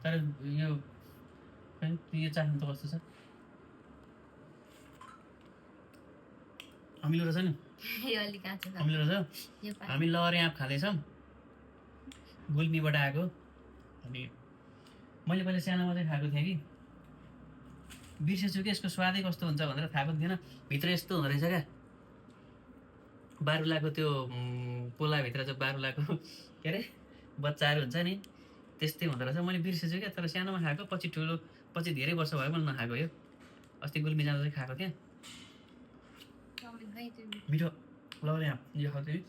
तर यो चाख्नु त कस्तो छ अमिलो रहेछ नि अमिलो रहेछ हामी लहरे आँप खाँदैछौँ गुल्मीबाट आएको अनि मैले पहिला सानोमा चाहिँ खाएको थिएँ कि बिर्सेछु कि यसको स्वादै कस्तो हुन्छ भनेर थाहा पनि थिएन भित्र यस्तो हुँदो रहेछ क्या बारुलाको त्यो पोलाभित्र चाहिँ बारुलाको के अरे बच्चाहरू हुन्छ नि त्यस्तै हुँदो रहेछ मैले बिर्सेछु क्या तर सानोमा खाएको पछि धेरै वर्ष भयो मैले नखाएको यो अस्ति गुल्मी जाँदा चाहिँ खाएको थिएँ मिठो लहरे आँप यो खाऊ तिमी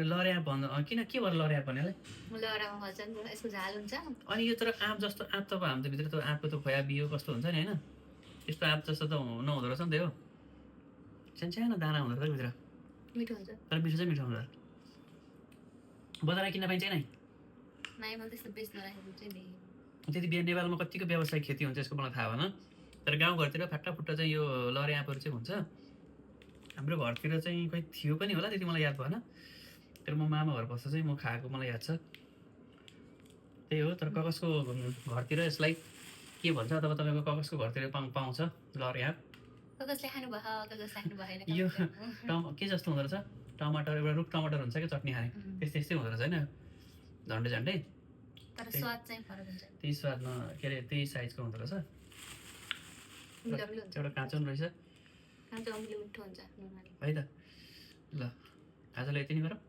लहरे आँप भन्दा किन के भएर लहरे आँप भन्नेलाई अनि यो तर आँप जस्तो आँप त हाम्रो भित्र त आँपको त खोया बियो कस्तो हुन्छ नि होइन त्यस्तो आँप जस्तो त नहुँदो रहेछ नि त यो सानो दाना हुँदो रहेछ भित्र मिठो हुन्छ तर मिठो चाहिँ मिठो हुन्छ बजारमा किन्न पाइन्छ नै त्यति नेपालमा कतिको व्यावसायिक खेती हुन्छ यसको मलाई थाहा भएन तर गाउँघरतिर फाटाफुट्टा चाहिँ यो लहरे आँपहरू चाहिँ हुन्छ हाम्रो घरतिर चाहिँ खोइ थियो पनि होला त्यति मलाई याद भएन तर म मामा घर बस्दा चाहिँ म खाएको मलाई याद छ त्यही हो तर ककसको घरतिर यसलाई के भन्छ अथवा तपाईँको ककसको घरतिर पाउँछ लहरे आँप यो के जस्तो हुँदो रहेछ टमाटर एउटा रुख टमाटर हुन्छ क्या चटनी खाने त्यस्तै हुँदो रहेछ होइन झन्डै झन्डै त्यही स्वादमा के अरे त्यही साइजको हुँदो रहेछ एउटा काँचो पनि रहेछ है त ल आजलाई यति नै गरौँ